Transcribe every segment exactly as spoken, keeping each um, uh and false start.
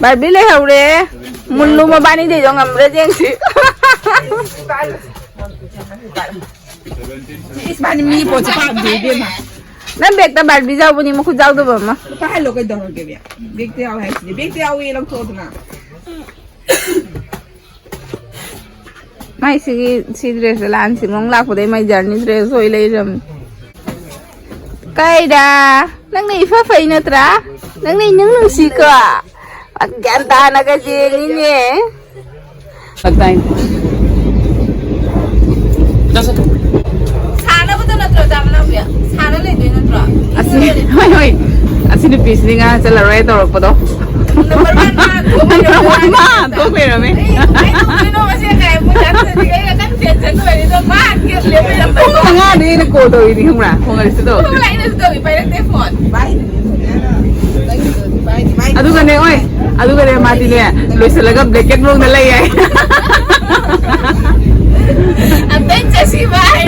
Barbie ꯂꯩꯍꯧꯔꯦ꯫ ꯃꯨꯜꯂꯨ ꯃꯕꯥꯅꯤꯗꯩꯗꯣ ꯉꯝꯕ꯭ꯔꯥ ꯌꯦꯡꯁꯤ꯫ ꯏꯁ, ꯃꯥꯅꯤ ꯃꯤ ꯄꯣꯠꯁꯦ ꯄꯥꯝꯗꯦ ꯏꯕꯦꯝꯃ꯫ ꯅꯪ ꯕꯦꯛꯇ ꯕꯥꯔꯕꯤ ꯌꯥꯎꯕꯅꯤ, ꯃꯈꯨꯠ ꯌꯥꯎꯗꯕ ꯑꯃ꯫ ꯂꯨꯄꯥ ꯍꯥꯏꯍꯜꯂꯣ ꯀꯩꯗꯧꯔꯒꯦ ꯏꯕꯦꯝ? ꯕꯦꯛꯇ ꯌꯥꯎꯋꯦ ꯍꯥꯏꯁꯤꯗꯤ꯫ ꯕꯦꯛꯇ ꯌꯥꯎꯋꯦ ꯂꯧꯊꯣꯛꯑꯣꯗꯅ꯫ ꯃꯥꯏ ꯁꯤꯒꯤ ꯁꯤ ꯗ꯭ꯔꯦꯁꯁꯦ ꯂꯥꯟ ꯁꯤꯟꯐꯝ ꯂꯥꯛꯄꯗꯩ ꯃꯥꯏ ꯖꯔꯅꯤ ꯗ꯭ꯔꯦꯁ ꯑꯣꯏ ꯂꯩꯔꯝꯅꯤ꯫ ꯀꯩꯗ? ꯅꯪꯅ ꯏꯐ ꯐꯩ ꯅꯠꯇ꯭ꯔꯥ? ꯅꯪꯅ ꯏꯅꯨꯡ ꯅꯨꯡꯁꯤꯀꯣ? ꯒ꯭ꯌꯥꯟ ꯇꯥꯅꯒ ꯌꯦꯡꯉꯤꯅꯦ꯫ ꯁꯥꯟꯅꯕꯗꯣ ꯅꯠꯇ꯭ꯔꯣ ꯆꯥꯝꯃꯅꯥꯝꯕꯤ? ꯁꯥꯟꯅ ꯂꯩꯗꯣꯏ ꯅꯠꯇ꯭ꯔꯣ? ꯑꯁꯤ, ꯍꯣꯏ, ꯍꯣꯏ꯫ ꯑꯁꯤ ꯅꯨꯄꯤꯁꯤꯗꯤ ꯉꯥ ꯆꯠꯂꯔꯣꯏ ꯇꯧꯔꯛꯄꯗꯣ꯫ ꯅꯝꯕꯔ ꯋꯥꯟ ꯃꯥ ꯊꯣꯛ ꯂꯩꯔꯝꯃꯦ꯫ ꯃꯥ ꯊꯣꯛ ꯂꯩꯔꯝꯃꯦ꯫ ꯑꯩ ꯀꯃꯥꯏ ꯇꯧꯗꯣꯏꯅꯣ ꯉꯁꯤ ꯀꯥꯏ ꯃꯣꯏ ꯆꯠꯇ꯭ꯔꯗꯤ ꯑꯩꯅ ꯀꯟꯅ ꯇꯦꯟꯁꯟ ꯑꯣꯏꯔꯦ꯫ ꯑꯗꯣ ꯃꯥ ꯒꯦꯠ ꯂꯦꯞ ꯂꯩꯔꯝꯃꯦ꯫ ꯄꯨꯡ ꯃꯉꯥꯗꯒꯤ ꯑꯩꯅ ꯀꯣꯜ ꯇꯧꯔꯤꯅꯤ ꯈꯪꯕ꯭ꯔꯥ? ꯐꯣꯟꯒ ꯔꯤꯁꯤꯞ ꯇꯧꯔꯛꯇꯦ꯫ ꯄꯨꯡ ꯃꯉꯥ ꯑꯩꯅꯁꯨ ꯇꯧꯔꯤ, ꯄꯥꯏꯔꯛꯇꯦ ꯐꯣꯟ꯫ ꯑꯗꯨꯒꯅꯦ, ꯑꯣꯏ, ꯑꯗꯨꯒꯅꯦ, ꯃꯥꯗꯤꯅꯦ, ꯂꯣꯏꯁꯤꯜꯂꯒ ꯕ꯭ꯂꯦꯡꯀꯦꯠ ꯃꯅꯨꯡꯗ ꯂꯩ ꯍꯥꯏ꯫ ꯑꯝꯇꯪ ꯆꯠꯁꯤ ꯚꯥꯏ꯫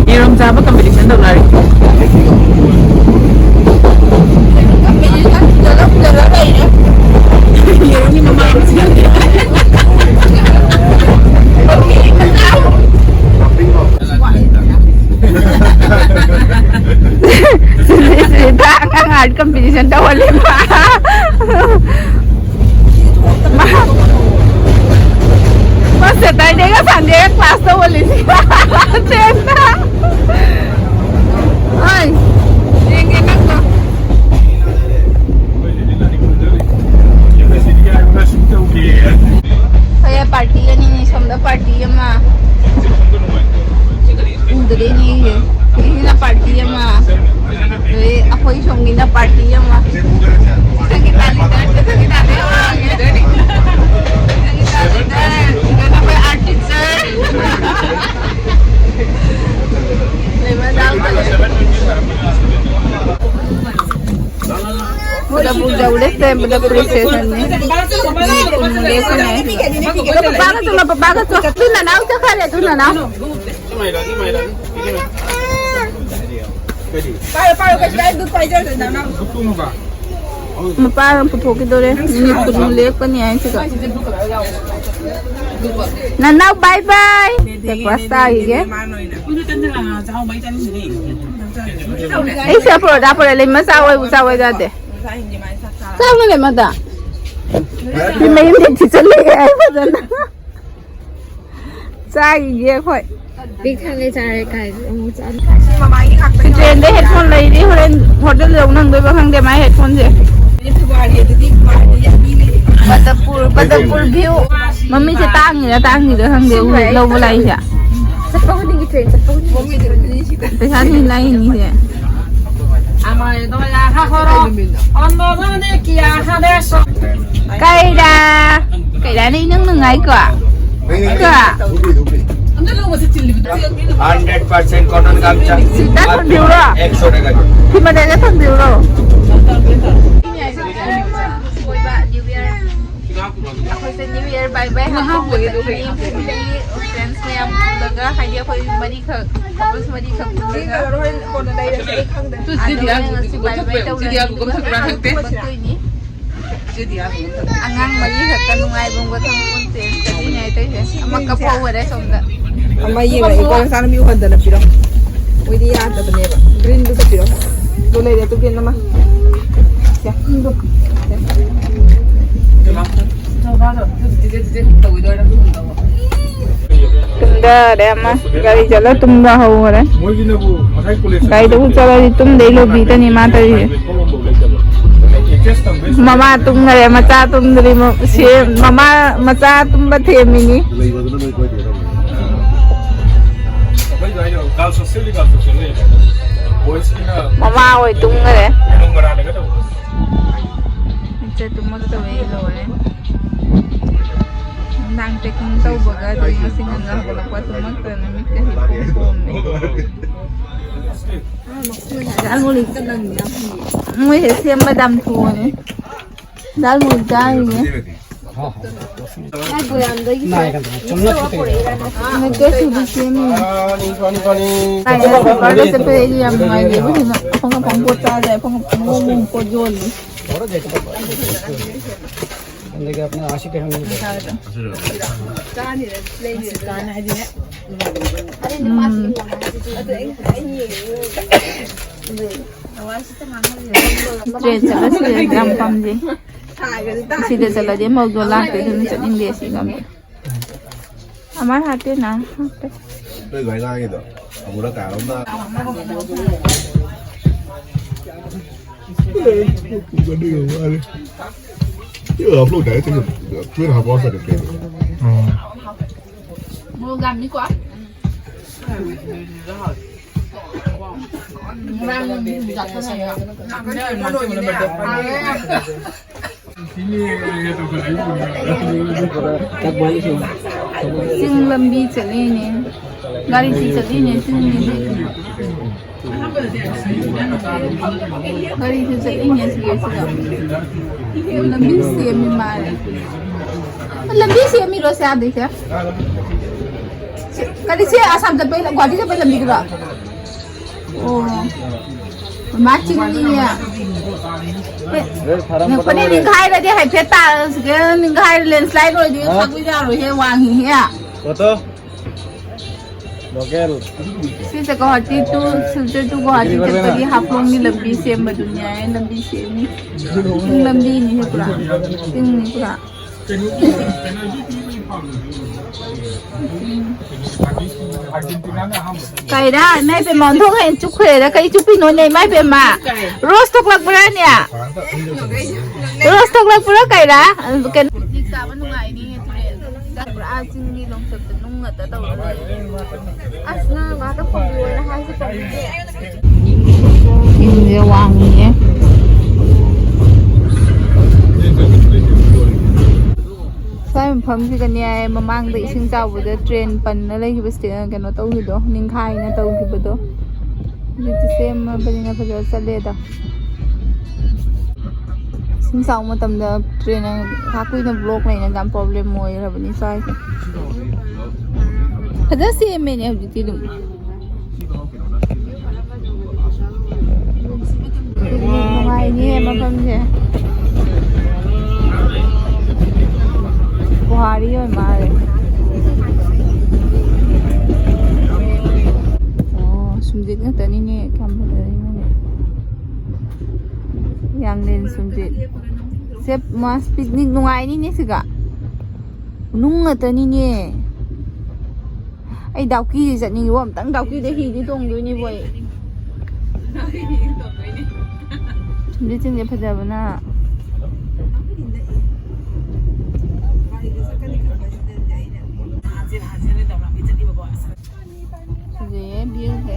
ꯌꯦꯔꯨꯝ ꯆꯥꯕ ꯀꯝꯄꯤꯇꯤꯁꯟ ꯇꯧꯅꯔꯤ꯫ ꯌꯦꯔꯨꯝꯒꯤ ꯃꯃꯥ ꯑꯃ ꯁꯤꯒꯜꯂꯦ꯫ ꯁꯤꯗꯩꯁꯤꯗ ꯑꯉꯥꯡ ꯑꯥꯔꯠ ꯀꯝꯄꯤꯇꯤꯁꯟ ꯇꯧꯍꯜꯂꯦꯕ꯫ ꯃꯥ ꯁꯦꯇꯔꯗꯦꯒ ꯁꯟꯗꯦꯒ ꯀ꯭ꯂꯥꯁ ꯇꯧꯍꯜꯂꯤꯁꯤ꯫ ꯇꯦꯟꯗ꯫ ꯍꯣꯏ, ꯌꯦꯡꯒꯦ ꯅꯪꯗꯣ꯫ ꯍꯣꯏ, ꯄꯥꯔꯇꯤ ꯑꯅꯤꯅꯤ, ꯁꯣꯝꯗ ꯄꯥꯔꯇꯤ ꯑꯃ꯫ ꯎꯗ꯭ꯔꯦꯅꯦ ꯑꯩꯁꯦ꯫ ꯁꯤꯒꯤꯅ ꯄꯥꯔꯇꯤ ꯑꯃ꯫ ꯑꯗꯩ ꯑꯩꯈꯣꯏ ꯁꯣꯝꯒꯤꯅ ꯄꯥꯔꯇꯤ ꯑꯃ꯫ ꯁꯤꯗꯒꯤ ꯇꯥ ꯂꯤꯗꯔ, ꯁꯤꯗꯒꯤ ꯇꯥ ꯂꯤꯗꯔ꯫ ꯁꯤꯗꯒꯤ ꯇꯥ ꯂꯤꯗꯔ꯫ ꯁꯤꯗꯅ ꯑꯩꯈꯣꯏ ꯑꯥꯔꯠ ꯇꯤꯆꯔ꯫ ꯂꯩꯕ ꯌꯥꯎꯗꯕ꯫ ꯕꯗꯄꯨꯔ ꯌꯧꯔꯦ, ꯁꯦ ꯕꯗꯄꯨꯔ ꯁ꯭ꯇꯦꯁꯟꯅꯤ꯫ ꯃꯤ ꯀꯨꯟꯃꯨꯛ ꯂꯦꯞꯄꯅꯦ꯫ ꯑꯗꯣ ꯄꯄꯥꯒ ꯆꯠꯂꯣ, ꯄꯄꯥꯒ ꯆꯠꯂꯣ꯫ ꯑꯗꯨ ꯅꯅꯥꯎ ꯆꯠꯈ꯭ꯔꯦ, ꯑꯗꯨ ꯅꯅꯥꯎ꯫ ꯄꯥꯏꯔꯣ, ꯄꯥꯏꯔꯣ, ꯀꯩꯁꯨ ꯀꯥꯏꯗꯦ, ꯑꯗꯨ ꯄꯥꯏꯖꯔꯣ, ꯅꯅꯥꯎ꯫ ꯃꯄꯥꯅ ꯄꯨꯊꯣꯛꯈꯤꯗꯣꯔꯦ꯫ ꯃꯤꯅꯤꯠ ꯀꯨꯟꯃꯨꯛ ꯂꯦꯞꯀꯅꯤ ꯍꯥꯏꯁꯤꯒ꯫ ꯅꯅꯥꯎ, ꯕꯥꯏ ꯕꯥꯏ꯫ ꯕ꯭ꯔꯦꯛꯐꯥꯁ ꯆꯥꯈꯤꯒꯦ꯫ ꯑꯩ ꯁꯦ ꯄꯔꯣꯊꯥ ꯄꯨꯔꯛꯑꯦ, ꯂꯩ ꯃꯆꯥ ꯑꯣꯏꯕꯨ ꯆꯥꯎ ꯌꯥꯗꯦ꯫ ꯆꯥꯎꯅ ꯂꯩ ꯃꯗ꯫ ꯃꯌꯨꯝꯗ ꯊꯤꯖꯤꯜꯂꯛꯑꯦ ꯑꯩ ꯐꯖꯅ꯫ ꯆꯥꯈꯤꯒꯦ ꯑꯩꯈꯣꯏ꯫ ꯄꯤꯛ ꯊꯟꯒꯩ ꯆꯥꯔꯦ ꯀꯥꯏ ꯑꯃꯨꯛ ꯆꯥꯅꯤ꯫ ꯁꯤ ꯇ꯭ꯔꯦꯟꯗ ꯍꯦꯠꯐꯣꯟ ꯂꯩꯔꯤ, ꯍꯣꯔꯦꯟ ꯍꯣꯇꯦꯜꯗ ꯌꯧ ꯅꯪꯗꯣꯏꯕ ꯈꯪꯗꯦ ꯃꯥꯏ ꯍꯦꯠꯐꯣꯟꯁꯦ꯫ ꯕꯗꯄꯨꯔ, ꯕꯗꯄꯨꯔ ꯚ꯭ꯌꯨ꯫ ꯃꯃꯤꯡꯁꯦ ꯇꯥꯡꯉꯤꯔꯥ ꯇꯥꯡꯉꯤꯔꯥ ꯈꯪꯗꯦ, ꯎ-, ꯂꯧꯕ ꯂꯥꯛꯏꯁꯦ꯫ ꯆꯠꯄ ꯈꯨꯗꯤꯡꯒꯤ ꯇ꯭ꯔꯦꯟ ꯆꯠꯄ ꯈꯨꯗꯤꯡꯒꯤ꯫ ꯄꯩꯁꯥ ꯊꯤ ꯂꯥꯛꯏꯅꯤꯁꯦ꯫ ꯀꯩꯔꯥ? ꯀꯩꯔꯥꯅ ꯏꯅꯨꯡ ꯅꯨꯡꯉꯥꯏꯀꯣ? ꯀꯣ? Hundred percent cotton ꯒꯥꯝꯆꯥ꯫ ꯁꯤꯗ ꯊꯝꯕꯤꯌꯨꯔꯣ? ꯑꯦꯛꯁꯣ ꯇꯒ꯫ ꯁꯤ ꯃꯇꯥꯏꯗ ꯊꯝꯕꯤꯌꯨꯔꯣ? ꯑꯩꯈꯣꯏꯁꯦ New Year bye bye ꯍꯥꯏꯕ ꯃꯇꯝꯗ ꯐ꯭ꯔꯦꯟꯁ ꯃꯌꯥꯝ ꯄꯨꯜꯂꯒ, ꯍꯥꯏꯗꯤ ꯑꯩꯈꯣꯏ ꯃꯔꯤꯈꯛ, couples ꯃꯔꯤꯈꯛ ꯄꯨꯜꯂꯒ ꯑꯗꯨ ꯉꯁꯤ bye bye ꯇꯧꯔꯅꯤ꯫ ꯑꯗꯨꯒ ꯍꯌꯦꯡ ꯊꯣꯛꯂꯛꯇꯣꯏꯅꯤ꯫ ꯑꯉꯥꯡ ꯃꯔꯤ ꯈꯛꯇ ꯅꯨꯡꯉꯥꯏꯕ ꯑꯃꯒ ꯈꯪꯄꯣꯟꯇꯦ꯫ ꯆꯠꯂꯤꯉꯩ ꯇꯧꯔꯤꯁꯦ꯫ ꯑꯃ ꯀꯞꯍꯧꯕꯔꯦ ꯁꯣꯝꯗ꯫ ꯑꯃ ꯌꯦꯡꯉꯣ, ꯏꯀꯣ ꯃꯆꯥꯅꯨꯄꯤ ꯎꯍꯟꯗꯅ ꯄꯤꯔꯣ꯫ ꯃꯣꯏꯗꯤ ꯌꯥꯗꯕꯅꯦꯕ꯫ Green ꯗꯨ ꯄꯤꯔꯣ꯫ ꯑꯗꯨ ꯂꯩꯔꯦ, ꯑꯗꯨ green ꯑꯃ꯫ ꯁꯦ꯫ ꯇꯨꯝꯗꯔꯦ ꯑꯃ꯫ ꯒꯥꯔꯤ ꯆꯠꯂ ꯇꯨꯝꯕ ꯍꯧꯈꯔꯦ꯫ ꯃꯣꯏꯒꯤꯅꯕꯨ ꯉꯁꯥꯏ ꯀꯣꯂꯦꯖ ꯒꯥꯔꯤꯗꯕꯨ ꯆꯠꯂꯗꯤ ꯇꯨꯝꯗꯩ ꯂꯣꯕꯤꯗꯅꯤ ꯃꯥ ꯇꯧꯔꯤꯁꯦ꯫ ꯃꯃꯥ ꯇꯨꯝꯈꯔꯦ, ꯃꯆꯥ ꯇꯨꯝꯗ꯭ꯔꯤ꯫ ꯃ-, ꯁꯦ-, ꯃꯃꯥ ꯃꯆꯥ ꯇꯨꯝꯕ ꯊꯦꯝꯃꯤꯅꯤ꯫ ꯃꯃꯥ ꯍꯣꯏ ꯇꯨꯝꯈꯔꯦ꯫ ꯏꯆꯦ ꯇꯨꯝꯃꯛꯇꯕꯩ ꯂꯣꯏꯔꯦ꯫ ꯅꯨꯡꯗꯥꯡ packing ꯇꯧꯕꯒ ꯑꯗꯨꯝ ꯉꯁꯤ ꯉꯟꯅ ꯍꯧꯒꯠꯂꯛꯄ ꯇꯨꯝꯃꯛꯇꯅ ꯃꯤꯠꯀꯁꯤ ꯄꯣꯝ ꯄꯣꯝꯃꯦ꯫ ꯃꯣꯏꯁꯦ ꯁꯦꯝꯕ ꯌꯥꯝ ꯊꯨꯕꯅꯦ꯫ ꯗꯥꯜ ꯃꯨꯔꯤ ꯆꯥꯔꯤꯅꯦ꯫ ꯅꯠꯇꯦ, ꯁꯤꯗꯤ ꯁꯦꯝꯃꯤ꯫ ꯀꯥꯏꯗ ꯁꯨꯄꯔꯗ ꯆꯠꯄꯗ ꯑꯩꯗꯤ ꯌꯥꯝ ꯅꯨꯡꯉꯥꯏꯖꯩꯕ꯫ ꯁꯤꯅ ꯑꯐꯪ ꯑꯐꯪ ꯄꯣꯠ ꯆꯥꯗ꯭ꯔꯦ, ꯑꯐꯪ ꯑꯐꯪ ꯃꯑꯣꯡ ꯃꯑꯣꯡ ꯄꯣꯠ ꯌꯣꯜꯂꯤ꯫ ꯎꯝ꯫ ꯇ꯭ꯔꯦꯟ ꯆꯠꯂꯁꯨ ꯌꯥꯝ ꯄꯥꯝꯖꯩ꯫ ꯁꯤꯗ ꯆꯠꯂꯗꯤ ꯑꯃꯐꯥꯎ ꯂꯥꯛꯇꯦ, ꯑꯗꯨꯅ ꯆꯠꯅꯤꯡꯗꯦ ꯁꯤꯒ ꯑꯝꯇ꯫ ꯑꯃꯥꯏ ꯍꯥꯞꯇꯦꯅ ꯍꯥꯞꯇꯦ꯫ ꯅꯣꯏ ꯚꯥꯏ ꯉꯥꯡꯉꯤꯗꯣ ꯑꯃꯨꯔꯛ ꯀꯥꯔꯣꯝꯗ꯫ ꯎꯝ꯫ ꯃꯣꯔꯣꯛ ꯌꯥꯝꯅꯤꯀꯣ꯫ ꯉꯔꯥꯡ ꯅꯨꯡꯊꯤꯜ ꯆꯥꯊꯣꯛꯈ꯭ꯔꯦ꯫ ꯆꯤꯡ ꯂꯝꯕꯤ ꯆꯠꯂꯤꯅꯦ꯫ ꯒꯥꯔꯤꯁꯤ ꯆꯠꯂꯤꯅꯦ ꯆꯤꯡꯁꯤꯗꯤ꯫ ꯒꯥꯔꯤꯁꯤ ꯆꯠꯂꯤꯅꯦ ꯁꯤꯒꯤꯁꯤꯗ꯫ ꯂꯝꯕꯤ ꯁꯦꯝꯃꯤ ꯃꯥꯜꯂꯦ꯫ ꯂꯝꯕꯤ ꯁꯦꯝꯃꯤꯔꯣ ꯁꯤ ꯑꯥꯗꯩꯁꯦ? ꯁꯤ, ꯀꯔꯤ ꯁꯤ ꯑꯁꯥꯝ ꯆꯠꯄꯩ, ꯒꯨꯍꯥꯇꯤ ꯆꯠꯄꯩ ꯂꯝꯕꯤꯗꯨꯔꯣ? ꯑꯣ꯫ ꯃꯥ ꯆꯤꯡꯅꯤ꯫ ꯉꯥꯏꯈꯣꯅꯦ, ꯅꯤꯡꯈꯥꯏꯔꯗꯤ ꯍꯥꯏꯐꯦꯠ ꯇꯥꯔꯁꯤꯒꯦ꯫ ꯅꯤꯡꯈꯥꯏꯔ ꯂꯦꯟꯁ꯭ꯂꯥꯏꯗ ꯑꯣꯏꯗꯤ ꯍꯥ? ꯈꯥꯛꯄ ꯌꯥꯔꯣꯏꯍꯦ, ꯋꯥꯡꯉꯤꯍꯦ꯫ ꯐꯣꯇꯣ꯫ ꯂꯣꯀꯦꯜ꯫ ꯁꯤꯁꯦ ꯒꯨꯍꯥꯇꯤ to ꯁꯤꯜꯆꯔ to ꯒꯨꯍꯥꯇꯤ ꯆꯠꯄꯒꯤ ꯍꯥꯐꯂꯣꯡꯒꯤ ꯂꯝꯕꯤ ꯁꯦꯝꯕꯗꯨꯅꯦ꯫ ꯂꯝꯕꯤ ꯁꯦꯝꯃꯤ꯫ ꯆꯤꯡ ꯂꯝꯕꯤꯅꯤꯍꯦ ꯄꯨꯔꯥ꯫ ꯆꯤꯡꯅꯤ ꯄꯨꯔꯥ꯫ ꯀꯩꯔꯥ ꯏꯃꯥ ꯏꯕꯦꯝꯃ, ꯑꯣꯟꯊꯣꯛꯅ ꯍꯦꯟꯅ ꯆꯨꯞꯈ꯭ꯔꯦꯗ꯫ ꯀꯩ ꯆꯨꯞꯄꯤꯅꯣꯅꯦ ꯏꯃꯥ ꯏꯕꯦꯝꯃ? ꯔꯣꯁ ꯊꯣꯛꯂꯛꯄ꯭ꯔꯥꯅꯦ? ꯔꯣꯁ ꯊꯣꯛꯂꯛꯄ꯭ꯔꯥ ꯀꯩꯔꯥ? ꯀꯩꯅꯣ, ꯄꯤꯛꯅꯤꯛ ꯆꯥꯕ ꯅꯨꯡꯉꯥꯏꯅꯤꯌꯦ ꯇꯨꯔꯦꯜ꯫ ꯄꯨꯔꯥ ꯆꯤꯡꯒꯤ ꯂꯣꯡꯆꯠꯇ ꯅꯨꯡ ꯉꯥꯛꯇ ꯇꯧꯔ ꯂꯩꯔꯦ꯫ ꯑꯁ ꯅꯪ ꯉꯥꯛꯇ ꯈꯣꯡꯕꯤꯌꯣꯅ ꯍꯥꯏꯁꯦ ꯀꯔꯤꯒꯤ? ꯏꯁꯤꯡꯁꯦ ꯋꯥꯡꯉꯤꯌꯦ꯫ ꯁ꯭ꯋꯥꯏ ꯃꯐꯝꯁꯤꯗꯅꯦ, ꯃꯃꯥꯡꯗ ꯏꯁꯤꯡ ꯆꯥꯎꯕꯗ ꯇ꯭ꯔꯦꯟ ꯄꯟꯅ ꯂꯩꯈꯤꯕ ꯁ꯭ꯇꯦ-, ꯀꯩꯅꯣ ꯇꯧꯈꯤꯕꯗꯣ, ꯅꯤꯡꯈꯥꯏꯅ ꯇꯧꯈꯤꯕꯗꯣ꯫ ꯍꯧꯖꯤꯛꯇꯤ ꯁꯦꯝꯃꯕꯅꯤꯅ ꯐꯖꯅ ꯆꯠꯂꯦꯗ꯫ ꯆꯥꯎ ꯃꯇꯝꯗ ꯇ꯭ꯔꯦꯟ ꯉꯥꯏꯍꯥꯛ ꯀꯨꯏꯅ ꯕ꯭ꯂꯣꯛ ꯂꯩꯅ ꯌꯥꯝ ꯄ꯭ꯔꯣꯕ꯭ꯂꯦꯝ ꯑꯣꯏꯔꯕꯅꯤ ꯁ꯭ꯋꯥꯏꯁꯦ꯫ ꯐꯖꯅ ꯁꯦꯝꯃꯦꯅꯦ ꯍꯧꯖꯤꯛꯇꯤ ꯑꯗꯨꯝ꯫ ꯅꯨꯡꯉꯥꯏꯅꯤꯌꯦ ꯃꯐꯝꯁꯦ꯫ ꯒꯨꯍꯥꯔꯤ ꯑꯣꯏ ꯃꯥꯜꯂꯦ꯫ ꯑꯣ, ꯁꯨꯝꯖꯤꯠ ꯉꯥꯛꯇꯅꯤꯅꯦ꯫ ꯀꯌꯥꯝ ꯐꯖꯔꯤꯅꯣꯅꯦ꯫ ꯌꯥꯡꯂꯦꯟ ꯁꯨꯝꯖꯤꯠ꯫ ꯁꯦ, ꯃꯥꯁ ꯄꯤꯛꯅꯤꯛ ꯅꯨꯡꯉꯥꯏꯅꯤꯅꯦ ꯁꯤꯒ꯫ ꯅꯨꯡ ꯉꯥꯛꯇꯅꯤꯅꯦ꯫ ꯑꯩ ꯗꯥꯎꯀꯤꯁꯦ ꯆꯠꯅꯤꯡꯉꯤꯕꯣ꯫ ꯑꯝꯇꯪ ꯗꯥꯎꯀꯤꯗ ꯍꯤꯗꯤ ꯇꯣꯡꯗꯣꯏꯅꯤꯕꯣ ꯑꯩ꯫ ꯁꯨꯝꯖꯤꯠꯁꯤꯡꯁꯦ ꯐꯖꯕꯅ꯫ ꯐꯖꯩꯌꯦ ꯚ꯭ꯌꯨꯁꯦ꯫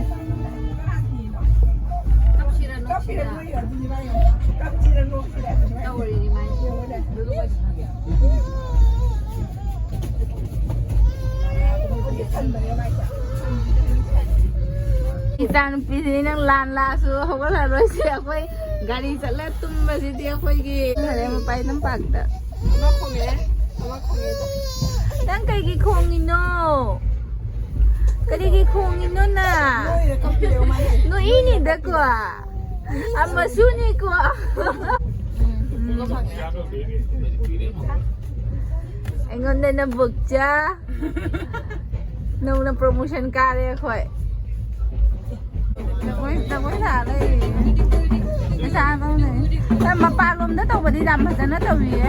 ꯏꯆꯥꯅꯨꯄꯤꯁꯤꯗꯤ ꯅꯪ ꯂꯥꯟ ꯂꯥꯛꯑꯁꯨ ꯍꯧꯒꯠꯂꯔꯣꯏꯁꯦ꯫ ꯑꯩꯈꯣꯏ ꯒꯥꯔꯤ ꯆꯠꯂ ꯇꯨꯝꯕꯁꯤꯗꯤ ꯑꯩꯈꯣꯏꯒꯤ ꯐꯔꯦ ꯃꯄꯥꯏ ꯅꯝꯄꯥꯛꯇ꯫ ꯅꯪ ꯀꯩꯒꯤ ꯈꯣꯡꯉꯤꯅꯣ? ꯀꯔꯤꯒꯤ ꯈꯣꯡꯉꯤꯅꯣ ꯅꯪ? ꯅꯣꯛꯏꯅꯤꯗꯀꯣ꯫ ꯑꯃꯁꯨꯅꯤꯀꯣ꯫ ꯑꯩꯉꯣꯟꯗꯅ ꯕꯨꯛꯆꯥ꯫ ꯅꯧꯅ ꯄ꯭ꯔꯣꯃꯣꯁꯟ ꯀꯥꯔꯦ ꯑꯩꯈꯣꯏ꯫ ꯖꯒꯣꯏ, ꯖꯒꯣꯏ ꯁꯥ ꯂꯩꯔꯦ꯫ ꯄꯩꯁꯥ ꯂꯧꯅꯩ꯫ ꯃꯄꯥꯟꯂꯣꯝꯗ ꯇꯧꯕꯗꯤ ꯌꯥꯝ ꯐꯖꯅ ꯇꯧꯔꯤꯌꯦ꯫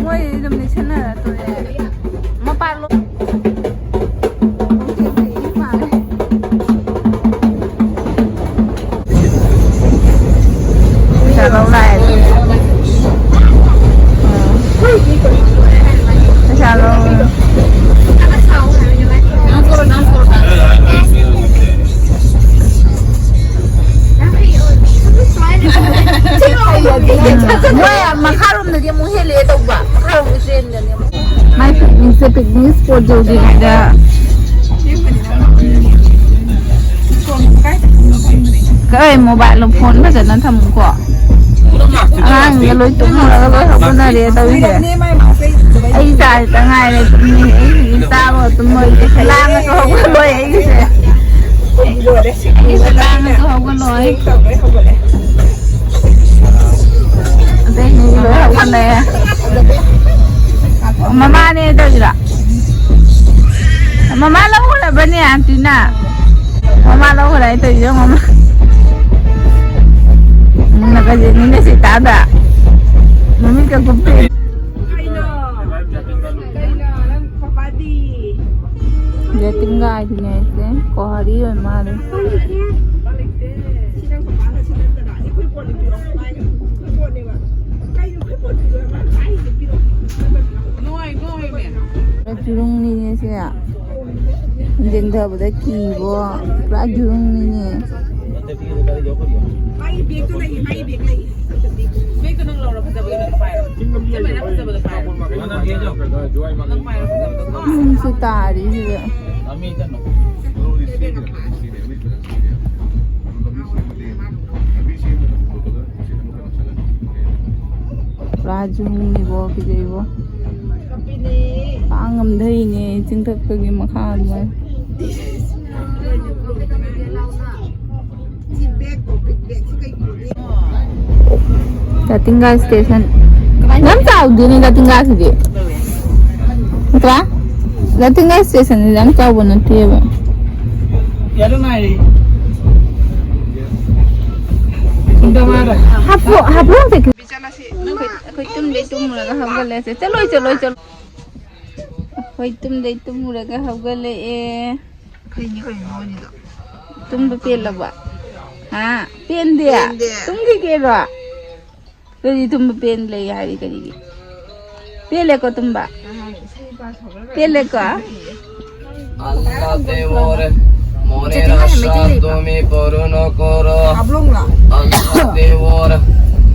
ꯃꯣꯏ ꯑꯗꯨꯝ ꯅꯤꯡꯁꯤꯡꯅꯔ ꯇꯣꯛꯑꯦ꯫ ꯃꯄꯥꯟꯂꯣꯝ꯫ ꯄꯩꯁꯥ ꯂꯧ ꯂꯥꯛꯑꯦ꯫ ꯄꯩꯁꯥ ꯂꯧ꯫ ꯃꯣꯏ ꯃꯈꯥꯔꯣꯝꯗꯗꯤ ꯑꯃꯨꯛ ꯍꯦꯜꯂꯛꯑꯦ ꯇꯧꯕ꯫ ꯃꯈꯥꯔꯣꯝꯒꯤ ꯇ꯭ꯔꯦꯟꯗꯅꯦ ꯑꯃꯨꯛ꯫ ꯃꯥꯏ ꯄꯤꯛꯅꯤꯛꯁꯦ, ꯄꯤꯛꯅꯤꯛ ꯁ꯭ꯄꯣꯠ ꯌꯧꯗ꯭ꯔꯤꯉꯩꯗ꯫ ꯀꯩ ꯃꯣꯕꯥꯏꯜ ꯐꯣꯟ ꯐꯖꯅ ꯊꯝꯃꯨꯀꯣ꯫ ꯑꯉꯥꯡꯁꯤꯡꯁꯦ ꯂꯣꯏ ꯇꯨꯝꯃꯨꯔꯒ ꯂꯣꯏ ꯍꯧꯒꯠꯅꯔꯦ ꯇꯧꯔꯤꯁꯦ꯫ ꯑꯩ ꯏꯆꯥꯁꯤꯇ ꯉꯥꯏꯔꯦ ꯇꯨꯝꯃꯤ꯫ ꯑꯩꯒꯤꯗꯤ ꯆꯥꯕ ꯇꯨꯝꯃꯣꯏ, ꯂꯥꯡꯉꯁꯨ ꯍꯧꯒꯠꯂꯣꯏ ꯑꯩꯒꯤꯁꯦ꯫ ꯑꯩꯒꯤꯁꯦ ꯂꯥꯡꯉꯁꯨ ꯍꯧꯒꯠꯂꯣꯏ꯫ ꯑꯇꯩꯁꯤꯡꯗꯤ ꯂꯣꯏ ꯍꯧꯒꯠꯅꯔꯦ꯫ ꯃꯃꯥꯅꯦ ꯇꯧꯔꯤꯔꯣ? ꯃꯃꯥ ꯂꯧꯈ꯭ꯔꯕꯅꯦ ꯑꯟꯇꯤꯅ꯫ ꯃꯃꯥ ꯂꯧꯈ꯭ꯔꯦ ꯍꯥꯏ ꯇꯧꯔꯤꯁꯦ ꯌꯦꯡꯉꯣ, ꯃꯃꯥ꯫ ꯎꯝ, ꯅꯀꯖꯤꯠꯅꯤꯅꯦ ꯁꯤ ꯇꯥꯗ꯫ ꯃꯃꯤꯠꯀ ꯀꯨꯞꯇꯦ꯫ ꯀꯩꯅꯣ? ꯀꯩꯅꯣ? ꯅꯪ ꯄꯄꯥꯗꯤ? ꯖꯇꯤꯟꯒ ꯑꯥꯏꯗꯨꯅꯦ ꯍꯥꯏꯁꯦ꯫ ꯀꯣꯍꯥꯔꯤ ꯑꯣꯏ ꯃꯥꯜꯂꯦ꯫ ꯁꯤ ꯅꯪ ꯄꯄꯥꯅ ꯁꯤ ꯅꯠꯇꯅ ꯑꯩꯈꯣꯏ ꯄꯣꯠꯅꯤ ꯄꯤꯔꯛꯑꯣ ꯍꯥꯏꯈ꯭ꯔꯦ꯫ ꯑꯩꯈꯣꯏ ꯄꯣꯠꯅꯦꯕ꯫ ꯀꯩꯅꯣ ꯑꯩꯈꯣꯏ ꯄꯣꯠ ꯄꯤꯔꯛꯑꯣ ꯍꯥꯏꯈ꯭ꯔꯦ? ꯄꯤꯔꯛꯑꯣ꯫ ꯅꯨꯡꯉꯥꯏ, ꯅꯨꯡꯉꯥꯏ꯫ ꯆꯨꯔꯨꯡꯅꯤꯅꯦ ꯁꯦ꯫ ꯌꯦꯡꯊꯕꯗ ꯀꯤꯕꯣ꯫ ꯄꯨꯔꯥ ꯆꯨꯔꯨꯡꯅꯤꯅꯦ꯫ ꯃꯥꯒꯤ ꯕꯦꯒꯇꯣ ꯂꯩꯌꯦ, ꯃꯥꯒꯤ ꯕꯦꯒ ꯂꯩꯌꯦ꯫ ꯕꯦꯒꯇꯣ ꯅꯪ ꯂꯧꯔꯣ, ꯐꯖꯕꯗꯣ ꯅꯪ ꯄꯥꯏꯔꯣ꯫ ꯆꯦ ꯃꯥꯏꯅꯥ, ꯐꯖꯕꯗꯣ ꯄꯥꯏꯔꯣ꯫ ꯅꯪ ꯄꯥꯏꯔꯣ, ꯐꯖꯕꯗꯣ ꯄꯥꯏꯔꯣ꯫ ꯅꯣꯡꯁꯨ ꯇꯥꯔꯤ ꯁꯤꯗ꯫ ꯄꯨꯔꯥ ꯆꯨꯝꯃꯤꯕꯣ, ꯀꯤꯖꯩꯕꯣ꯫ ꯄꯥꯡ ꯉꯝꯗꯩꯅꯦ ꯆꯤꯡꯊꯛꯇꯒꯤ ꯃꯈꯥ ꯑꯗꯨꯃꯥꯏꯅ꯫ ꯖꯥꯇꯤꯡꯒꯥ ꯁ꯭ꯇꯦꯁꯟ ꯌꯥꯝ ꯆꯥꯎꯗꯦꯅꯦ ꯖꯥꯇꯤꯡꯒꯥꯁꯤꯗꯤ꯫ ꯅꯠꯇ꯭ꯔꯥ? ꯖꯥꯇꯤꯡꯒꯥ ꯁ꯭ꯇꯦꯁꯟꯁꯤꯗꯤ ꯌꯥꯝ ꯆꯥꯎꯕ ꯅꯠꯇꯦꯕ꯫ ꯌꯥꯔꯦ ꯉꯥꯏꯔꯦ꯫ ꯍꯥꯞꯄꯨ, ꯍꯥꯞꯄꯨ ꯍꯧꯖꯤꯛ꯫ ꯑꯩꯈꯣꯏ, ꯑꯩꯈꯣꯏ ꯇꯨꯝꯗꯩ ꯇꯨꯝꯃꯨꯔꯒ ꯍꯧꯒꯠꯂꯁꯦ꯫ ꯆꯠꯂꯣꯏ, ꯆꯠꯂꯣꯏ, ꯆꯠꯂꯣꯏ꯫ ꯑꯩꯈꯣꯏ ꯇꯨꯝꯗꯩ ꯇꯨꯝꯃꯨꯔꯒ ꯍꯧꯒꯠꯂꯛꯑꯦ꯫ ꯐꯩꯅꯤ ꯀꯩꯅꯣ ꯃꯣꯏꯅꯤꯗꯣ꯫ ꯇꯨꯝꯕ ꯄꯦꯜꯂꯕ? ꯍꯥ? ꯄꯦꯟꯗꯦ? ꯄꯦꯟꯗꯦ꯫ ꯇꯨꯝꯈꯤꯒꯦꯔꯣ? ꯀꯔꯤ ꯇꯨꯝꯕ ꯄꯦꯟ ꯂꯩ ꯍꯥꯏꯔꯤ ꯀꯔꯤꯒꯤ? ꯄꯦꯜꯂꯦꯀꯣ ꯇꯨꯝꯕ? ꯄꯦꯜꯂꯦꯀꯣ? Allah devore, more rasha tumi purno koro. Allah devore,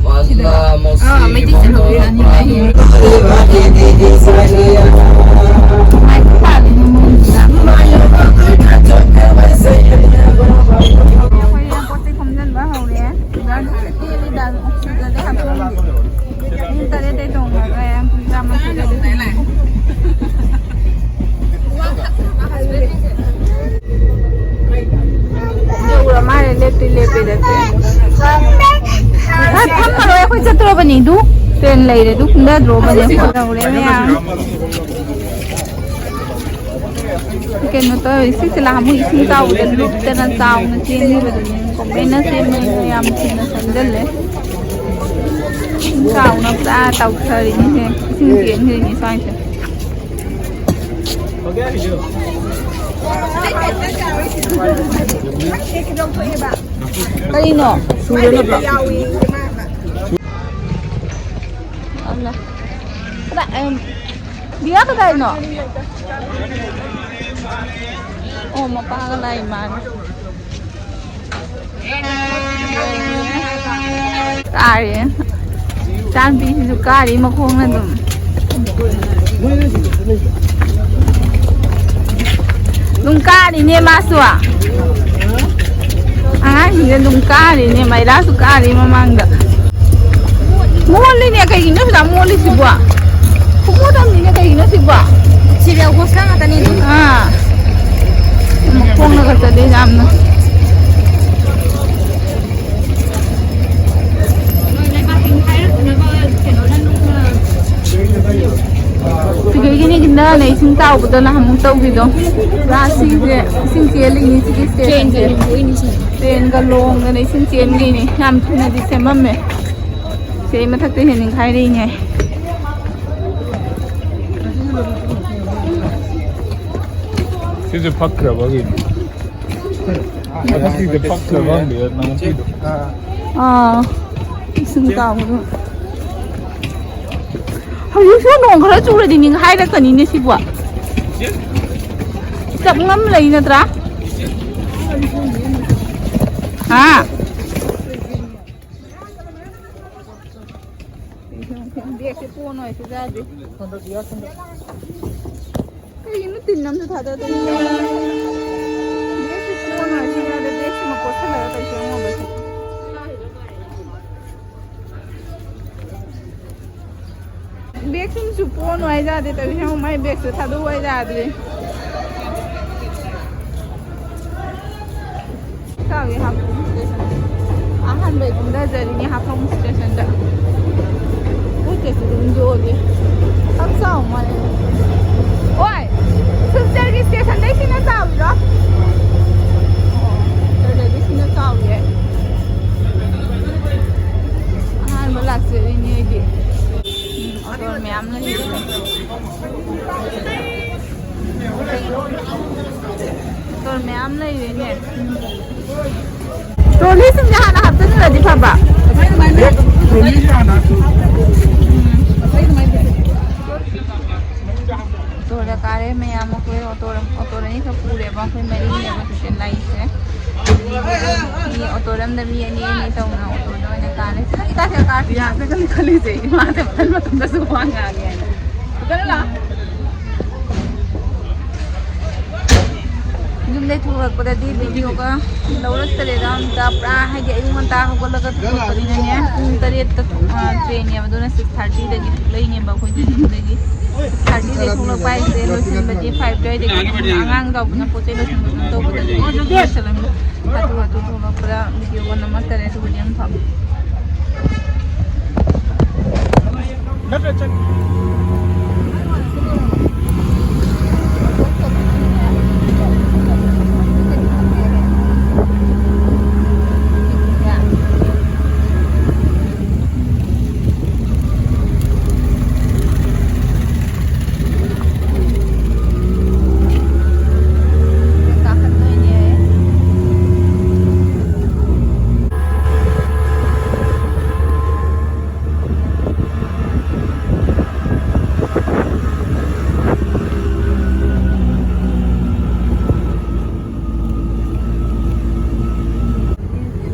Allah musibo. ꯑꯩꯈꯣꯏ ꯄꯣꯠ ꯆꯩ ꯈꯣꯝꯖꯤꯟꯕ ꯍꯧꯔꯦ꯫ ꯄꯨꯡ ꯇꯔꯦꯠꯇꯩ ꯇꯣꯡꯉꯒ ꯌꯥꯝ ꯄꯨꯡ ꯇꯔꯥꯃꯥꯊꯣꯏꯗꯗꯤ ꯇꯨꯝꯃꯦ꯫ ꯌꯧꯔ ꯃꯥꯜꯂꯦ, ꯂꯦꯞꯇꯤ ꯂꯦꯞꯄꯦꯗ train꯫ ꯑ, ꯐꯝꯃꯔꯣꯏ, ꯑꯩꯈꯣꯏ ꯆꯠꯇ꯭ꯔꯣꯕꯅꯤ꯫ ꯑꯗꯨ train ꯂꯩꯔꯦ, ꯑꯗꯨ ꯀꯨꯝꯊꯗ꯭ꯔꯣꯕꯅꯤ ꯑꯩꯈꯣꯏ꯫ ꯌꯧꯔꯦ ꯃꯌꯥꯝ꯫ ꯀꯩꯅꯣ ꯇꯧꯔꯤ, ꯁꯤꯁꯦ ꯅꯍꯥꯟꯃꯨꯛ ꯏꯁꯤꯡ ꯆꯥꯎꯕꯗ ꯂꯨꯞꯇꯅ ꯆꯥꯎꯅ ꯆꯦꯟꯈꯤꯕꯗꯨꯅꯦ꯫ Government ꯅ ꯁꯦꯝꯕꯅꯤꯅ ꯌꯥꯝ ꯊꯨꯅ ꯁꯦꯝꯖꯤꯜꯂꯦ꯫ ꯏꯁꯤꯡ ꯆꯥꯎꯅ ꯄꯨꯔꯥ ꯇꯧꯊꯔꯤꯅꯤꯁꯦ꯫ ꯏꯁꯤꯡ ꯆꯦꯟꯈ꯭ꯔꯤꯅꯤ ꯁ꯭ꯋꯥꯏꯁꯦ꯫ ꯀꯔꯤꯅꯣ? ꯁꯨꯔꯦ ꯅꯠꯇ꯭ꯔꯣ? ꯑꯜꯂ꯫ ꯀꯗꯥꯏ, ꯑꯦꯝ, ꯗꯤꯌꯥ ꯀꯗꯥꯏꯅꯣ? ꯑꯣ, ꯃꯄꯥꯒ ꯂꯥꯛꯏ ꯃꯥꯅꯦ꯫ ꯀꯥꯔꯦ꯫ ꯏꯆꯥꯅꯨꯄꯤꯁꯤꯁꯨ ꯀꯥꯔꯤ ꯃꯈꯣꯡꯅ ꯑꯗꯨꯝ꯫ ꯑꯗꯨꯝ ꯀꯥꯔꯤꯅꯦ ꯃꯥꯁꯨ꯫ ꯑꯉꯥꯡꯁꯤꯡꯁꯦ ꯑꯗꯨꯝ ꯀꯥꯔꯤꯅꯦ꯫ ꯃꯩꯔꯥꯁꯨ ꯀꯥꯔꯤ ꯃꯃꯥꯡꯗ꯫ ꯃꯣꯜꯂꯤꯅꯦ, ꯀꯩꯒꯤꯅꯣ ꯑꯁꯨꯛ ꯌꯥꯝ ꯃꯣꯜꯂꯤꯁꯤꯕꯣ? ꯈꯨꯃꯣꯠ ꯑꯃꯅꯤꯅꯦ, ꯀꯩꯒꯤꯅꯣ ꯁꯤꯕꯣ? ꯁꯤꯗꯤ ꯑꯒꯣꯁꯇ ꯉꯥꯛꯇꯅꯤ ꯑꯗꯨꯝ꯫ ꯑꯥ꯫ ꯃꯈꯣꯡꯅꯒ ꯆꯠꯂꯤ ꯌꯥꯝꯅ꯫ ꯁꯤꯗꯒꯤꯅꯦ ꯀꯤꯟꯗꯥꯅꯦ ꯏꯁꯤꯡ ꯆꯥꯎꯕꯗꯣ ꯅꯍꯥꯟꯃꯨꯛ ꯇꯧꯈꯤꯗꯣ꯫ ꯄꯨꯔꯥ ꯁꯤꯒꯤꯁꯦ ꯏꯁꯤꯡ ꯆꯦꯜꯂꯤꯅꯤ, ꯁꯤꯒꯤ train ꯁꯦ ꯁꯤꯗ꯫ Train ꯒ ꯂꯣꯡꯗꯅ ꯏꯁꯤꯡ ꯆꯦꯟꯈꯤꯅꯤ꯫ ꯌꯥꯝ ꯊꯨꯅꯗꯤ ꯁꯦꯝꯃꯝꯃꯦ꯫ ꯁꯤ ꯑꯩ ꯃꯊꯛꯇ ꯍꯦꯟꯅꯤꯡꯈꯥꯏꯔꯛꯏꯅꯦ꯫ ꯁꯤꯁꯦ ꯐꯛꯈ꯭ꯔꯕꯒꯤꯅꯤ꯫ ꯃꯊꯛꯀꯤꯁꯦ ꯄꯛꯇ꯭ꯔꯕ ꯈꯪꯗꯦ, ꯅꯪ ꯎꯄꯤꯗꯣ꯫ ꯑꯥ, ꯏꯁꯤꯡ ꯇꯥꯕꯗꯣ꯫ ꯍꯧꯖꯤꯛꯁꯨ ꯅꯣꯡ ꯈꯔ ꯆꯨꯔꯗꯤ ꯅꯤꯡꯈꯥꯏꯔꯛꯀꯅꯤꯅꯦ ꯁꯤꯕꯨ꯫ ꯆꯞ ꯉꯝ ꯂꯩ ꯅꯠꯇ꯭ꯔꯥ? ꯍꯥ? ꯕꯦꯒꯁꯦ ꯄꯣꯟ ꯑꯣꯏ ꯁꯤꯗꯗꯤ꯫ ꯀꯩꯒꯤꯅꯣ ꯇꯤꯟ ꯑꯝꯇ ꯊꯥꯗꯗꯣꯏꯁꯦ? ꯕꯦꯒꯁꯦ ꯄꯣꯟ ꯑꯣꯏ ꯁꯤꯗ ꯕꯦꯒꯁꯤꯃ ꯀꯣꯠꯁꯜꯂꯒ ꯀꯩꯁꯨ ꯑꯃꯨꯛ ꯑꯣꯏꯕꯁꯦ꯫ ꯕꯦꯒꯁꯤꯡꯁꯨ ꯄꯣꯟ ꯍꯥꯏ ꯌꯥꯗꯦ ꯇꯧꯔꯤꯁꯦ, ꯌꯦꯡꯉꯨ, ꯃꯥꯏ ꯕꯦꯒꯁꯨ ꯊꯥꯗꯣꯛꯎ ꯍꯥꯏ ꯌꯥꯗ꯭ꯔꯤ꯫ ꯀꯥꯎꯏ ꯍꯥꯞꯄꯨ ꯁ꯭ꯇꯦꯁꯟ꯫ ꯑꯍꯥꯟꯕꯩ ꯀꯨꯝꯊꯖꯔꯤꯅꯤ ꯍꯥꯐꯂꯣꯡ ꯁ꯭ꯇꯦꯁꯟꯗ꯫ ꯄꯣꯠ ꯆꯩꯁꯨ ꯑꯗꯨꯝ ꯌꯣꯜꯂꯤ꯫ ꯈꯪ ꯆꯥꯎ ꯃꯥꯜꯂꯦ꯫ ꯑꯣꯏ! ꯁꯤꯜꯆꯔꯒꯤ ꯁ꯭ꯇꯦꯁꯟꯗꯩ ꯁꯤꯅ ꯆꯥꯎꯔꯤꯔꯣ? ꯑꯣ, ꯁꯤꯜꯆꯔꯗꯩꯗꯤ ꯁꯤꯅ ꯆꯥꯎꯔꯤꯌꯦ꯫ ꯑꯍꯥꯟꯕ ꯂꯥꯛꯆꯔꯤꯅꯦ ꯑꯩꯗꯤ꯫ ꯎꯝ, ꯑꯣꯇꯣ ꯃꯌꯥꯝ ꯂꯩꯔꯦ꯫ ꯑꯣꯇꯣ ꯃꯌꯥꯝ ꯂꯩꯔꯦꯅꯦ꯫ ꯇ꯭ꯔꯣꯂꯤꯁꯤꯡꯁꯦ ꯍꯥꯟꯅ ꯍꯥꯞꯆꯤꯟꯈ꯭ꯔꯗꯤ ꯐꯕ꯫ ꯎꯝ꯫ ꯑꯣꯇꯣꯗ ꯀꯥꯔꯦ ꯃꯌꯥꯝ, ꯑꯩꯈꯣꯏ ꯑꯣꯇꯣ, ꯑꯣꯇꯣꯗ ꯑꯅꯤꯈꯛ ꯄꯨꯔꯦꯕ, ꯑꯩꯈꯣꯏ ꯃꯔꯤꯅꯦꯕ ꯇꯣꯇꯦꯜ ꯂꯥꯛꯏꯁꯦ꯫ ꯃꯤ ꯑꯣꯇꯣꯗ ꯑꯃꯗ ꯃꯤ ꯑꯅꯤ ꯑꯅꯤ ꯇꯧꯅ ꯑꯣꯇꯣꯗ ꯑꯣꯏꯅ ꯀꯥꯔꯦ꯫ ꯅꯪ ꯀꯥꯏꯗ ꯀꯥꯔꯛꯇꯣꯏꯅꯣ? ꯌꯥꯗꯒꯅꯤ ꯈꯜꯂꯤꯁꯦ, ꯏꯃꯥꯗ ꯃꯇꯝꯗꯁꯨ ꯋꯥ ꯉꯥꯡꯉꯦ ꯍꯥꯏꯅ꯫ ꯐꯖꯅ ꯂꯥꯛꯑꯣ꯫ ꯌꯨꯝꯗꯩ ꯊꯣꯛꯂꯛꯄꯗꯗꯤ ꯚꯤꯗꯤꯑꯣꯒ ꯂꯧꯔꯛꯇꯔꯦꯗ ꯑꯝꯇ꯫ ꯄꯨꯔꯥ ꯍꯥꯏꯗꯤ ꯑꯌꯨꯛ ꯉꯟꯇꯥ ꯍꯧꯒꯠꯂꯒ ꯊꯣꯛꯂꯛꯄꯅꯤꯅꯅꯦ, ꯄꯨꯡ ꯇꯔꯦꯠꯇ ꯊꯣꯛ-, ꯑ, ꯇ꯭ꯔꯦꯟꯅꯦꯕ, ꯑꯗꯨꯅ ꯁꯤꯛꯁ ꯊꯥꯔꯇꯤꯗꯒꯤ ꯊꯣꯛꯂꯛꯏꯅꯦꯕ ꯑꯩꯈꯣꯏꯗꯤ ꯌꯨꯝꯗꯒꯤ꯫ ꯁꯤꯛꯁ ꯊꯥꯔꯇꯤꯗꯒꯤ ꯊꯣꯛꯂꯛꯄ ꯍꯥꯏꯁꯦ ꯂꯣꯏꯁꯤꯟꯕꯗꯤ ꯐꯥꯏꯚ ꯑꯗꯨꯋꯥꯏꯗꯒꯤ, ꯑꯉꯥꯡ ꯆꯥꯎꯕꯅ ꯄꯣꯠ ꯆꯩ ꯂꯣꯏꯁꯤꯟꯕ ꯑꯗꯨꯝ ꯇꯧꯕꯗꯗꯤ ꯂꯣꯏꯁꯤꯜꯂꯝꯃꯤ꯫ ꯍꯥꯊꯨ ꯍꯥꯊꯨ ꯊꯣꯛꯂꯛꯄꯗ ꯚꯤꯗꯤꯑꯣꯒ ꯅꯝꯃꯛꯇꯔꯦ, ꯑꯗꯨꯕꯨꯗꯤ ꯌꯥꯝ ꯐꯕ꯫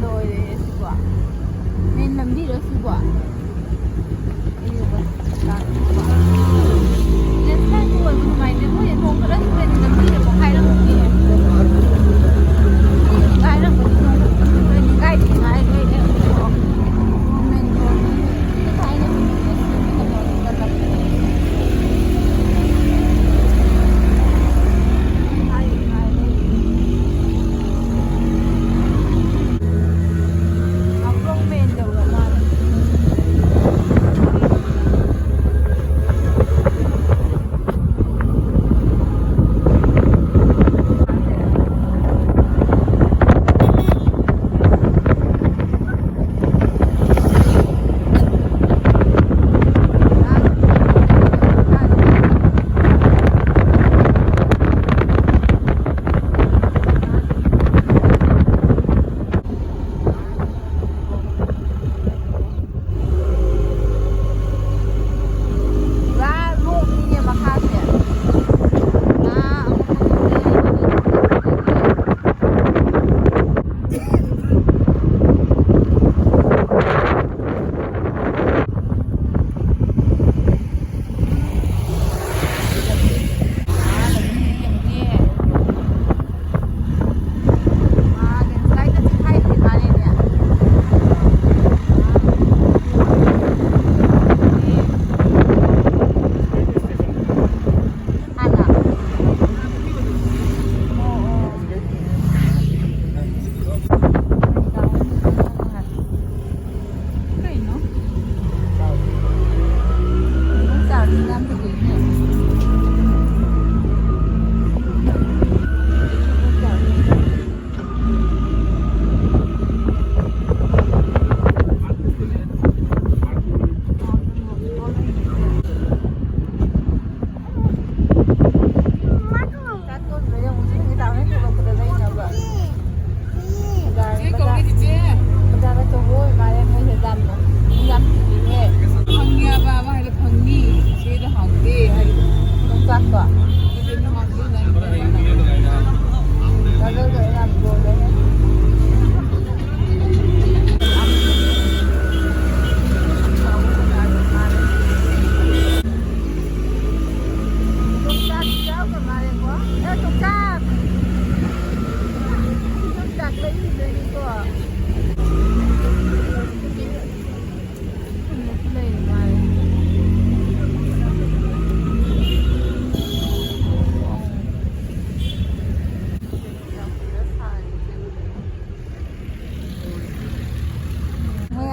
ꯂꯣꯏꯔꯦ ꯁꯤꯕꯣ꯫ ꯃꯦꯟ ꯂꯝꯕꯤꯔꯣ ꯁꯤꯕꯣ? ꯂꯦꯟꯁꯂꯥꯏꯠ ꯑꯣꯏꯕ ꯅꯨꯡꯉꯥꯏꯇꯦ꯫ ꯑꯩꯈꯣꯏ ꯅꯣꯡ ꯈꯔ ꯆꯨꯔꯗꯤ ꯂꯝꯕꯤꯗ ꯄꯣꯛꯈꯥꯏꯔꯝꯃꯅꯤ꯫ ꯄꯣꯛꯈꯥꯏꯔꯝꯃꯅꯤ ꯅꯣꯡ ꯈꯔ ꯆꯨꯔꯗꯤ꯫ ꯀꯥꯏꯗꯒꯤ ꯍꯥꯏꯗꯣꯏꯅꯣ? Government, government. ꯊꯥꯏꯅ ꯃꯤ ꯂꯝꯕꯤꯗ ꯇꯧꯔꯒ ꯂꯝꯕꯤ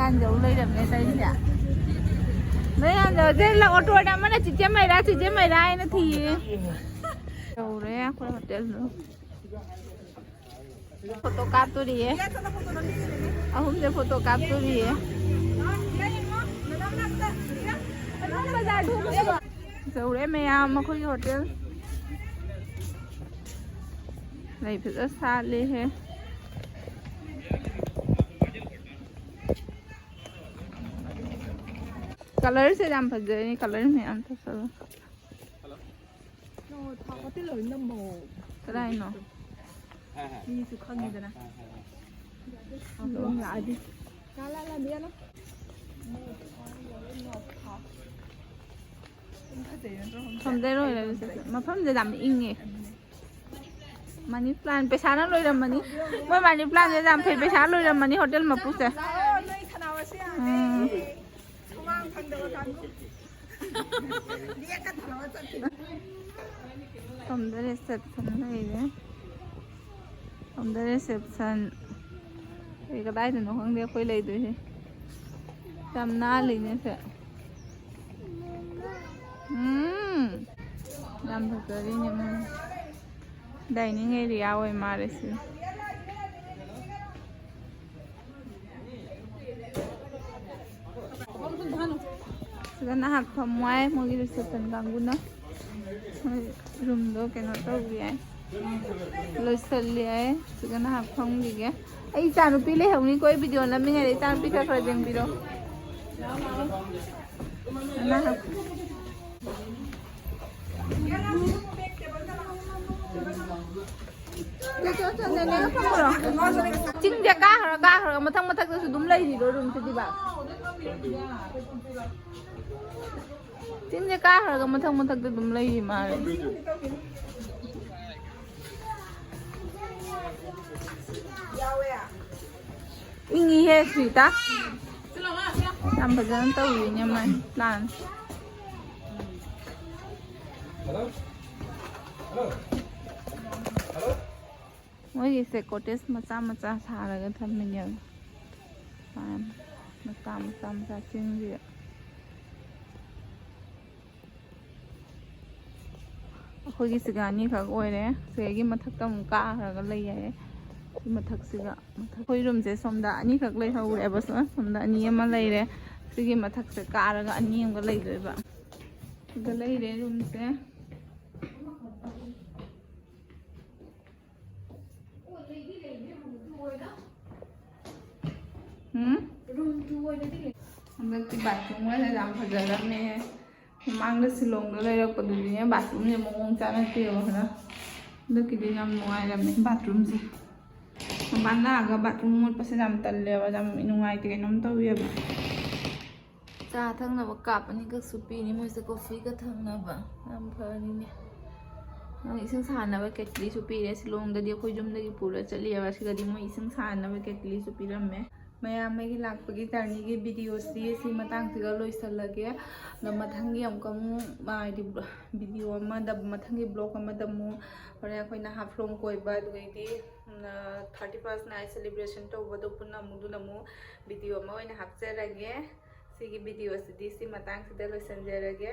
ꯌꯥꯟꯖꯧ ꯂꯩꯔꯝꯃꯦ ꯇꯧꯔꯤꯁꯦ꯫ ꯅꯣꯏ ꯌꯥꯟꯖꯧꯁꯦ ꯑꯣꯇꯣꯗ ꯑꯃꯅ ꯆꯤꯆꯦ ꯃꯩꯔꯥ, ꯆꯤꯆꯦ ꯃꯩꯔꯥ ꯍꯥꯏꯅ ꯊꯤꯌꯦ꯫ ꯌꯧꯔꯦ ꯑꯩꯈꯣꯏ ꯍꯣꯇꯦꯜꯗꯣ꯫ ꯐꯣꯇꯣ ꯀꯥꯞꯇꯣꯔꯤꯌꯦ꯫ ꯑꯍꯨꯝꯁꯦ ꯐꯣꯇꯣ ꯀꯥꯞꯇꯣꯔꯤꯌꯦ꯫ ꯌꯧꯔꯦ ꯃꯌꯥꯝ ꯑꯩꯈꯣꯏꯒꯤ ꯍꯣꯇꯦꯜ꯫ ꯂꯩ ꯐꯖ ꯁꯥꯠꯂꯦꯍꯦ꯫ ꯀꯂꯔꯁꯦ ꯌꯥꯝ ꯐꯖꯩ꯫ ꯀꯂꯔ ꯃꯌꯥꯝ ꯇꯧꯁꯜꯂꯣ꯫ ꯍꯣꯇꯦꯜ ꯑꯣꯏꯅ ꯅꯝꯃꯣ꯫ ꯀꯗꯥꯏꯅꯣ? ꯃꯤꯁꯨ ꯈꯪꯉꯤꯗꯅ꯫ ꯑꯗꯨꯝ ꯂꯥꯛꯑꯗꯤ꯫ ꯐꯝꯗꯩ ꯂꯣꯏꯔꯦ꯫ ꯃꯐꯝꯁꯦ ꯌꯥꯝ ꯏꯪꯉꯦ꯫ ꯃꯅꯤ ꯄ꯭ꯂꯥꯟ ꯄꯩꯁꯥꯅ ꯂꯣꯏꯔꯝꯃꯅꯤ꯫ ꯃꯣꯏ ꯃꯅꯤ ꯄ꯭ꯂꯥꯟꯁꯦ ꯌꯥꯝ ꯐꯩ, ꯄꯩꯁꯥ ꯂꯣꯏꯔꯝꯃꯅꯤ ꯍꯣꯇꯦꯜ ꯃꯄꯨꯁꯦ꯫ ꯎꯝ꯫ ꯁꯣꯝꯗ ꯔꯤꯁꯦꯞꯁꯟ ꯂꯩꯔꯦ꯫ ꯁꯣꯝꯗ ꯔꯤꯁꯦꯞꯁꯟ꯫ ꯑꯩ ꯀꯗꯥꯏꯗꯅꯣ ꯈꯪꯗꯦ ꯑꯩꯈꯣꯏ ꯂꯩꯗꯣꯏꯁꯦ꯫ ꯌꯥꯝ ꯅꯥꯜꯂꯤꯅꯦ ꯁꯦ꯫ ꯎꯝ꯫ ꯌꯥꯝ ꯐꯖꯔꯤꯅꯦ ꯃꯣꯏ꯫ ꯗꯥꯏꯅꯤꯡ ꯑꯦꯔꯤꯌꯥ ꯑꯣꯏ ꯃꯥꯜꯂꯦ ꯁꯤ꯫ ꯁꯤꯗ ꯅꯍꯥꯛ ꯐꯝꯃꯣ ꯍꯥꯏ ꯃꯣꯏꯒꯤ ꯔꯤꯁꯦꯞꯁꯟ ꯀꯥꯡꯕꯨꯅ꯫ ꯃꯣꯏ ꯔꯨꯝꯗꯣ ꯀꯩꯅꯣ ꯇꯧꯔꯤ ꯍꯥꯏ꯫ ꯂꯣꯏꯁꯜꯂꯤ ꯍꯥꯏ꯫ ꯁꯤꯗ ꯅꯍꯥꯛ ꯐꯝꯈꯤꯒꯦ꯫ ꯑꯩ ꯏꯆꯥ ꯅꯨꯄꯤ ꯂꯩꯍꯧꯅꯤꯀꯣ, ꯑꯩ ꯚꯤꯗꯤꯑꯣ ꯅꯝꯃꯤꯉꯩꯗ ꯏꯆꯥ ꯅꯨꯄꯤ ꯈꯔ ꯈꯔ ꯌꯦꯡꯕꯤꯔꯣ꯫ ꯅꯍꯥꯛ ꯆꯤꯡꯁꯦ ꯀꯥꯈ꯭ꯔ ꯀꯥꯈ꯭ꯔꯒ ꯃꯊꯪ ꯃꯊꯛꯇꯁꯨ ꯑꯗꯨꯝ ꯂꯩꯔꯤꯔꯣ ꯔꯨꯝꯁꯤꯗꯤꯕ? ꯆꯤꯡꯁꯦ ꯀꯥꯈ꯭ꯔꯒ ꯃꯊꯪ ꯃꯊꯛꯇ ꯑꯗꯨꯝ ꯂꯩꯔꯤ ꯃꯥꯜꯂꯦ꯫ ꯏꯪꯉꯤꯍꯦ ꯁ꯭ꯔꯤꯇꯥ꯫ ꯌꯥꯝ ꯐꯖꯅ ꯇꯧꯔꯤꯅꯦ ꯃꯥꯏ ꯄ꯭ꯂꯥꯟ꯫ ꯃꯣꯏꯒꯤꯁꯦ ꯀꯣꯇꯦꯖ ꯃꯆꯥ ꯃꯆꯥ ꯁꯥꯔꯒ ꯊꯝꯃꯤꯅꯦꯕ꯫ ꯃꯥꯅꯤ꯫ ꯃꯆꯥ ꯃꯆꯥ ꯃꯆꯥ ꯆꯤꯡꯁꯤꯗ꯫ ꯑꯩꯈꯣꯏꯒꯤꯁꯤꯒ ꯑꯅꯤꯈꯛ ꯑꯣꯏꯔꯦ꯫ ꯁꯤꯗꯒꯤ ꯃꯊꯛꯇ ꯑꯃꯨꯛ ꯀꯥꯈ꯭ꯔꯒ ꯂꯩ ꯌꯥꯏꯌꯦ꯫ ꯁꯤ ꯃꯊꯛꯁꯤꯒ, ꯃꯊꯛ, ꯑꯩꯈꯣꯏ ꯔꯨꯝꯁꯦ ꯁꯣꯝꯗ ꯑꯅꯤꯈꯛ ꯂꯩꯍꯧꯔꯦꯕ꯫ ꯁꯣꯝ-, ꯁꯣꯝꯗ ꯑꯅꯤ ꯑꯃ ꯂꯩꯔꯦ꯫ ꯁꯤꯒꯤ ꯃꯊꯛꯁꯦ ꯀꯥꯔꯒ ꯑꯅꯤ ꯑꯃꯒ ꯂꯩꯗꯣꯏꯕ꯫ ꯁꯤꯗ ꯂꯩꯔꯦ ꯔꯨꯝꯁꯦ꯫ ꯎꯝ? ꯍꯟꯗꯛꯇꯤ ꯕꯥꯊꯔꯨꯝ ꯑꯣꯏꯅ ꯌꯥꯝ ꯐꯖꯔꯝꯃꯦ꯫ ꯃꯃꯥꯡꯗ ꯁꯤꯂꯣꯡꯗ ꯂꯩꯔꯛꯄꯗꯨꯗꯤꯅꯦ, ꯕꯥꯊꯔꯨꯝꯁꯦ ꯃꯑꯣꯡ ꯆꯥꯅ ꯇꯦꯕ ꯈꯔ꯫ ꯍꯟꯗꯛꯀꯤꯗꯤ ꯌꯥꯝ ꯅꯨꯡꯉꯥꯏꯔꯝꯃꯦ ꯕꯥꯊꯔꯨꯝꯁꯦ꯫ ꯃꯄꯥꯟ ꯂꯥꯛꯑꯒ ꯕꯥꯊꯔꯨꯝ ꯃꯣꯠꯄꯁꯦ ꯌꯥꯝ ꯇꯜꯂꯦꯕ, ꯌꯥꯝ ꯅꯨꯡꯉꯥꯏꯇꯦ, ꯀꯩꯅꯣꯝ ꯇꯧꯋꯦꯕ꯫ ꯆꯥ ꯊꯛꯅꯕ ꯀꯞ ꯑꯅꯤꯈꯛꯁꯨ ꯄꯤꯔꯤ ꯃꯣꯏꯁꯦ, ꯀꯣꯐꯤꯒ ꯊꯛꯅꯕ꯫ ꯌꯥꯝ ꯐꯔꯤꯅꯦ꯫ ꯑꯗꯣ ꯏꯁꯤꯡ ꯁꯥꯍꯟꯅꯕ ꯀꯦꯇꯂꯤꯁꯨ ꯄꯤꯔꯦ꯫ ꯁꯤꯂꯣꯡꯗꯗꯤ ꯑꯩꯈꯣꯏ ꯌꯨꯝꯗꯒꯤ ꯄꯨꯔ ꯆꯠꯂꯤꯑꯕ, ꯁꯤꯗꯗꯤ ꯃꯣꯏ ꯏꯁꯤꯡ ꯁꯥꯍꯟꯅꯕ ꯀꯦꯇꯂꯤꯁꯨ ꯄꯤꯔꯝꯃꯦ꯫ ꯃꯌꯥꯝ ꯃꯩꯒꯤ ꯂꯥꯛꯄꯒꯤ ꯖꯔꯅꯤꯒꯤ ꯚꯤꯗꯤꯑꯣꯁꯤ ꯁꯤ ꯃꯇꯥꯡꯁꯤꯒ ꯂꯣꯏꯁꯤꯜꯂꯒꯦ꯫ ꯑꯗꯣ ꯃꯊꯪꯒꯤ ꯑꯃꯨꯛꯀ ꯑꯃꯨꯛ, ꯍꯥꯏꯗꯤ, ꯚꯤꯗꯤꯑꯣ ꯑꯃꯗ, ꯃꯊꯪꯒꯤ ꯕ꯭ꯂꯣꯛ ꯑꯃꯗ ꯑꯃꯨꯛ ꯍꯣꯔꯦꯟ ꯑꯩꯈꯣꯏꯅ ꯍꯥꯐꯂꯣꯡ ꯀꯣꯏꯕ, ꯑꯗꯨꯗꯩꯗꯤ ꯊꯥꯔꯇꯤ ꯐꯥꯔꯁ ꯅꯥꯏꯠ ꯁꯦꯂꯦꯕ꯭ꯔꯦꯁꯟ ꯇꯧꯕꯗꯣ ꯄꯨꯟꯅ ꯑꯃꯨꯛ, ꯑꯗꯨꯅ ꯑꯃꯨꯛ ꯚꯤꯗꯤꯑꯣ ꯑꯃ ꯑꯣꯏꯅ ꯍꯥꯞꯆꯔꯒꯦ꯫ ꯁꯤꯒꯤ ꯚꯤꯗꯤꯑꯣꯁꯤꯗꯤ ꯁꯤ ꯃꯇꯥꯡꯁꯤꯗ ꯂꯣꯏꯁꯤꯟꯖꯔꯒꯦ꯫